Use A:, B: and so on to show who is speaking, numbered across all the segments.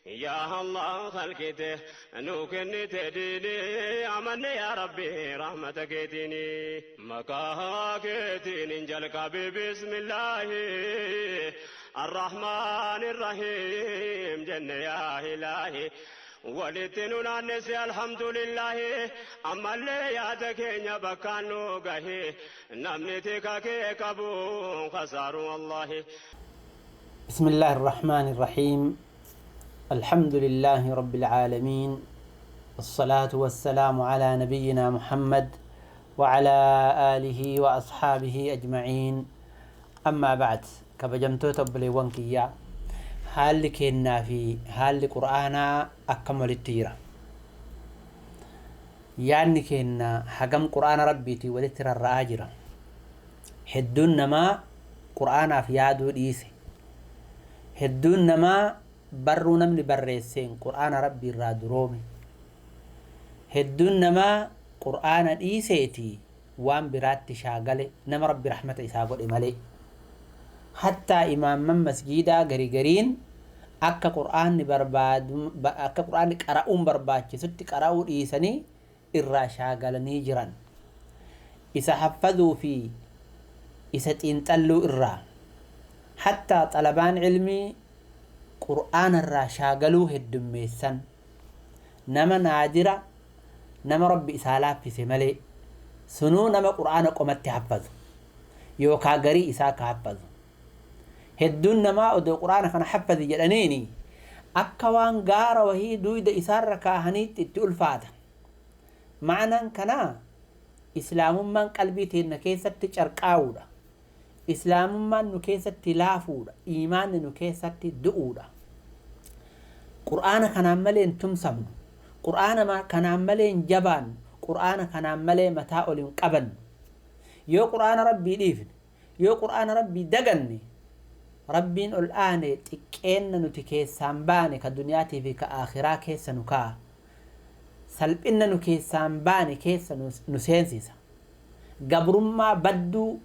A: يا الله خلقته نوكن تديني أمن يا ربي رحمتك ديني مكاكتين جلك بسم الله الرحمن الرحيم جن يا إلهي ولتنون النسي الحمد لله أما اللي ياتكين بكانو قهي نمني كي كبو خسار والله.
B: بسم الله الرحمن الرحيم. الحمد لله رب العالمين، والصلاة والسلام على نبينا محمد وعلى آله وأصحابه أجمعين. أما بعد، كبجمتو تبلي وانكيا حال كنا في حال قرآنا أكمل التيرة، يعني كنا حقم قرآن ربيتي ولتر الرآجرة هدون ما قرآن في يادو ديسي، هدون ما barruu namni barreesseen qur'aana rabbii irraa duroome, hedduun namaa qur'aana dhiiseeti waan biraatti shaagale nama rabbi rahmata isaa godhe malee. Hattaa imaamman masjiidaa garigariin akka qur'aanni barbaadu akka qur'aanni qara'uun barbaachisutti qara'uu dhiisanii irraa shaagalanii jiran, isa haffazuu fi isa xiinxalluu irraa. Hattaa xalabaan ilmii qur'aana irraa shaagaluu heddummeessan nama naadira nama rabbi isaa laaffise malee, sunuu nama qur'aana qomatti haffazu yookaa garii isaa ka haffazu. Hedduun namaa odoo qur'aana kana haffazi jedhaniini akka waan gaara wahii duyda isaarra kaahaniitti itti ulfaata. Ma'anaan kanaa islaamummaan qalbii teenna keessatti carqaa'uudha, islaamummaan nu keessatti laafuudha, iimaanni nu keessatti du'uudha. Qur'aana kanaan malee hin tumsamnu, qur'aana kanaan malee hin jabaannu, qur'aana kanaan malee mataa ol hin qabannu. Yoo qur'aana rabbii dhiifne, yoo qur'aana rabbii daganne, rabbiin ol aane xiqqeenna nuti keessaan baane ka duniyaatii fi ka aakhiraa keessa nu kaa'a, salphinna nu keessaan baane keessa nu seensisa, gabrummaa badduu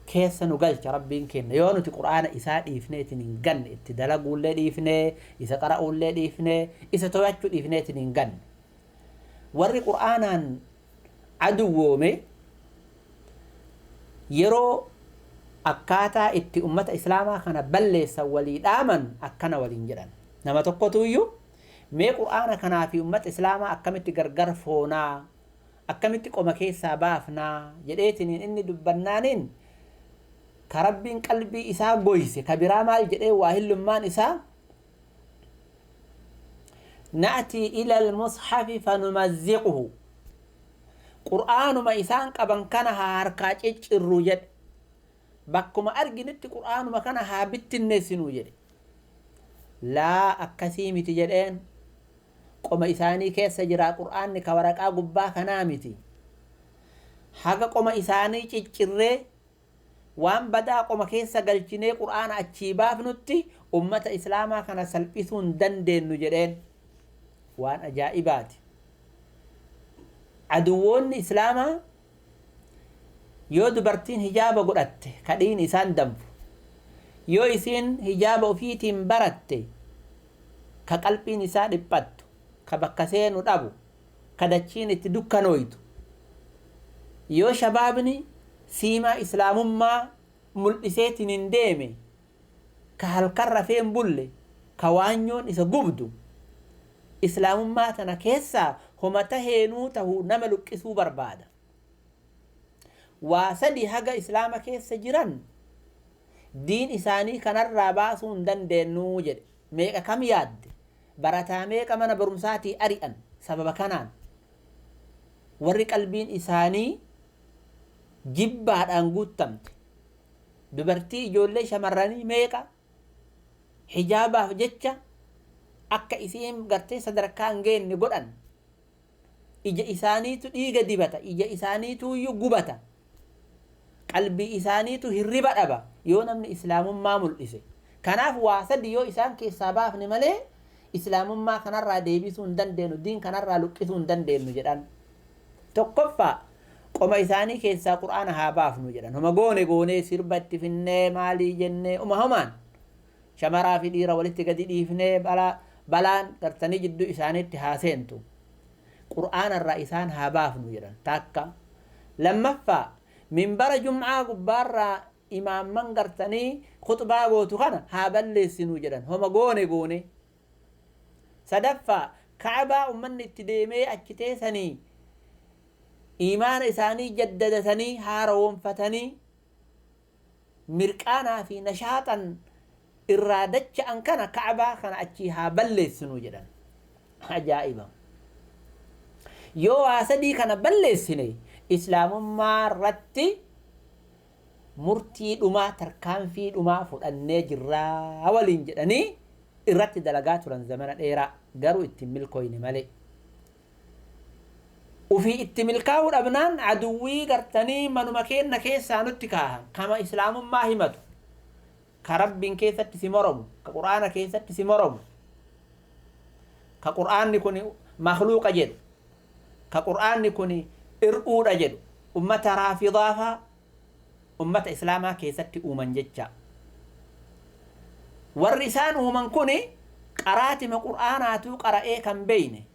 B: keessa nu galcha rabbiin kenna. Yoo nuti qur'aana isaa dhiifneetiin hin ganne, itti dalaguullee dhiifnee, isa qara'uullee dhiifnee, isa to'achuu dhiifneetiin hin ganne. Warri qur'aanaan aduwwoome yeroo akkaataa itti ummata islaamaa kana balleessan walii dhaaman akkana waliin jedhan. Nama tokkotu iyyuu mee qur'aana kanaa fi ummata islaamaa akkamitti gargar foonaa, akkamitti qoma keessaa baafnaa jedheetiin inni dubbannaaniin ka rabbiin qalbii isaa goyse ka biraa maal jedhee waa hillummaan isaa na'tii ila almushafi fanumazziquhu, qur'aanuma isaan qaban kana haa harkaa ciccirru jedhe, bakkuma arginitti qur'aanuma kana haa bittinneessinuu jedhe. Laa akkasii miti jedheen, qoma isaanii keessa jiraa qur'aanni ka waraqaa gubbaa kanaa miti. Haga qoma isaanii ciccirree waan badaa qoma keessa galchinee qur'aana achii baafnutti ummata islaamaa kana salphisuu hin dandeenyu jedheen. Waan ajaa'ibaati. Aduwwoonni islaamaa yoo dubartiin hijaaba godhatte kadhiin isaan danfu, yoo isiin hijaaba ofiitiin baratte ka qalbiin isaa dhiphattu, ka bakka seenu dhabu, ka dachiin itti dukkanooytu, yoo shabaabni siimaa islaamummaa mul'iseetiin hin deeme, ka halkan rafee hin bulle, ka waanyoon isa gubdu, islaamummaa tana keessaa homa taheenuu tahuu nama luqqisuu barbaada. Waa sadi haga islaama keessa jiran diin isaanii kanarraa baasuu hin dandeennuu jedhe. Meeqa kam yaadde? Barataa meeqa mana barumsaatii ari'an sababa kanaan? Warri qalbiin isaanii jibbaadhaan guuttamte, dubartii ijoollee shamarranii meeqa hijaabaaf jecha akka isiin gartee sadarkaa hin geenne godhan. Ija isaaniitu dhiiga dibata, ija isaaniitu iyyuu gubata, qalbii isaaniitu hirriba dhaba yoo namni islaamummaa mul'ise. Kanaaf waa sadi yoo isaan keessaa baafne malee islaamummaa kanarraa deebisuu hin dandeenyu, diin kanarraa luqqisuu hin dandeenyu jedhan. Tokkoffaa qoma isaanii keessaa qur'aana haa baafnu jedhan. Homa goone goonee sirba itti finnee maalii jennee uma homaan shamaraa fi dhiira walitti gadi dhiifnee Balaan gartanii jidduu isaaniitti haa seentu. Qur'aana irraa isaan haa baafnu jedhan. Takka. Lammaffaa, minbara jum'aa gubbaarraa imaamman gartanii khuxbaa gootu kana haa balleessinuu jedhan. Homa goone goone. Sadaffaa, ka'abaa ummanni itti deemee achi teessanii iimaana isaanii jaddadatanii haarawoonfatanii mirqaanaa fi nashaaxan irraa dacha'an kana ka'abaa kana achii haa balleessinuu jedhan. Ajaa'iba! Yoo waa sadii kana balleessine islaamummaa irratti murtii dhumaa, tarkaanfii dhumaa fudhannee jirraa waliin jedhanii irratti dalagaa turan zamana dheeraa, garuu ittiin milkooyne malee. Ufii itti milkaa'uu dhabnaan aduwwii gartanii manuma keenna keessaa nutti kaahan, kama islaamummaa himatu, ka rabbiin keessatti si moromu, ka qur'aana keessatti si moromu, ka qur'aanni kun makhluuqa jedhu, ka qur'aanni kun ir'uudha jedhu, ummata raafidaafaa ummata islaamaa keessatti uuman jecha. Warri isaan uuman kun qaraatima qur'aanaatuu qara'ee kan beeyne.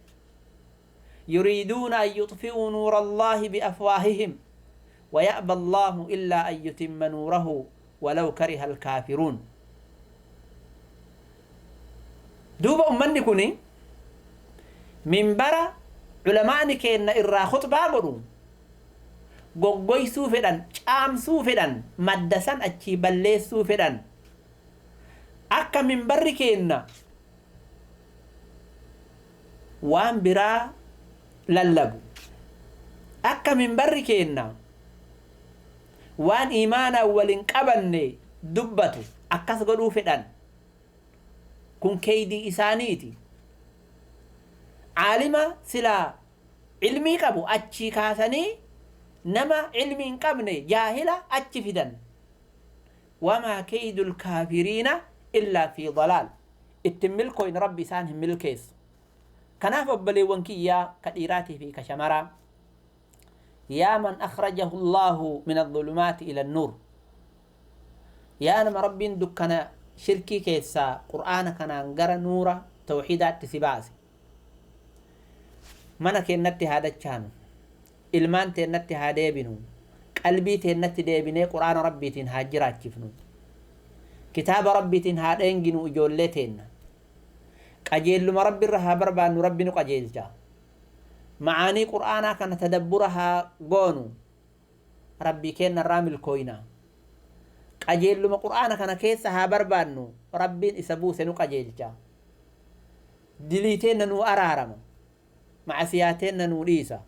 B: يريدون أن يطفئوا نور الله بأفواههم ويأبى الله إلا أن يتم نوره ولو كره الكافرون. دوب أمني كوني من برا علماء كينا إرى خطبة قدو غوغوي سوفدان شام سوفدان مدسان أتشي بلي سوفدان أكا من بري كينا وان برا lallabu, akka minbarri keenna waan iimaanaan waliin qabanne dubbatu akkas godhuu fedhan. Kun keeydii isaaniiti. Caalima silaa ilmii qabu achii kaasanii nama ilmii hin qabne jaahila achi fidan. Wamaa keeydu lkaafiriina illaa fi dalaal. Ittin milkooyin rabbi isaan hin milkeessu. Kanaaf obboleewwan kiyyaa ka dhiiraatii fi ka shamaraa, yaa man akhrajahu Allaahu min adh-dhulumaati ila an-nuur, yaa nama rabbiin dukkana shirkii keessaa qur'aana kanaan gara nuura tawxiidaatti si baase, mana keennatti haa dachaanu, ilmaan teennatti haa deebinu, qalbii teennatti deebinee qur'aana rabbiitiin haa jiraachifnu, kitaaba rabbiitiin haa dheenginu ijoollee teenna, qajeelluma rabbi irra haa barbaannu, rabbi nu qajeelcha. Macaanii qur'aanaa kana tadabbura haa goonu, rabbii keenna irraa milkooyna. Qajeelluma qur'aana kana keessa haa barbaannu, rabbiin isa buuse nu qajeelcha. Dilii teenna nuu araarama, macasiyaa teenna nuu dhiisa,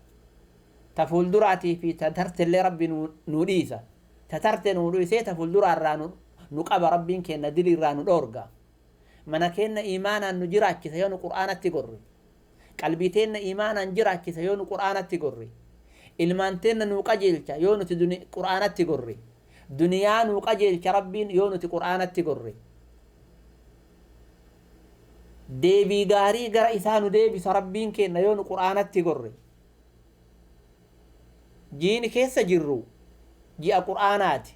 B: ta fuulduraatii fi ta tartellee rabbi nuu dhiisa. Ta tarte nuu dhiisee ta fuulduraarraa nu qaba rabbiin keenna, dilii irraa nu dhoorga. Mana keenna iimaanaan nu jiraachisa yoo nu qur'aanatti gorre, qalbii teenna iimaanaan jiraachisa yoo nu qur'aanatti gorre, ilmaan teenna nuu qajeelcha yoo nuti qur'aanatti gorre, duniyaa nuu qajeelcha rabbiin yoo nuti qur'aanatti gorre, deebii gaarii gara isaa nu deebisa rabbiin keenna yoo nu qur'aanatti gorre. Jiini keessa jirru ji'a qur'aanaati,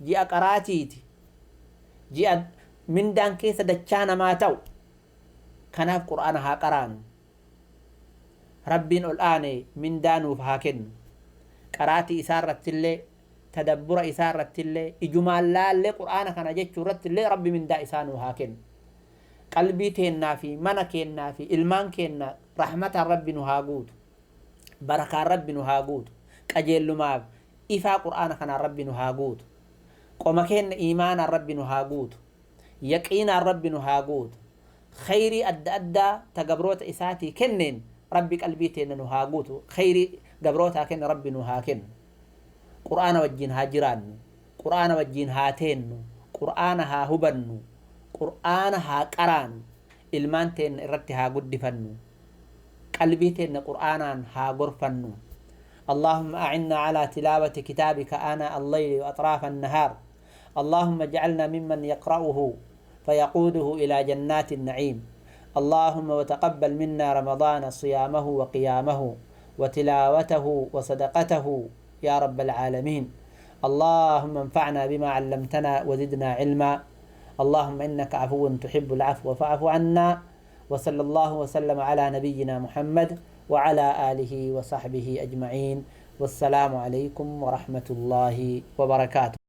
B: ji'a qaraatiiti, ji'a mindaan keessa dachaa namaa ta'u. Kanaaf qur'aana haa qaraanu. Rabbiin ol aane mindaa nuuf haa kennu. Qaraatii isaa irrattillee, tadabbura isaa irrattillee, ijumaan laallee qur'aana kana jechuu irrattillee rabbi mindaa isaa nuu haa kennu. Qalbii teennaa fi mana keennaa fi ilmaan keennaa rahmataan rabbi nu haa guutu, barakaan rabbi nu haa guutu, qajeellumaaf ifaa qur'aana kanaan rabbi nu haa guutu, qoma keenna iimaanaan rabbi nu haa guutu, yaqiinaan rabbi nu haa guutu, khayrii adda addaa ta gabroota isaatii kenneen rabbi qalbii teenna nu haa guutu, khayrii gabrootaa kenne rabbi nu haa kennu. Qur'aana wajjiin haa jiraannu, qur'aana wajjiin haa teennu, qur'aana haa hubannu, qur'aana haa qaraanu, ilmaan teenna irratti haa guddifannu, qalbii teenna qur'aanaan haa gorfannu. اللهم أعنا على تلاوة كتابك آناء الليل وأطراف النهار. اللهم اجعلنا ممن يقرأه فيقوده إلى جنات النعيم. اللهم وتقبل منا رمضان صيامه وقيامه وتلاوته وصدقته يا رب العالمين. اللهم انفعنا بما علمتنا وزدنا علما. اللهم إنك عفو تحب العفو فاعف عنا. وصلى الله وسلم على نبينا محمد وعلى آله وصحبه أجمعين، والسلام عليكم ورحمة الله وبركاته.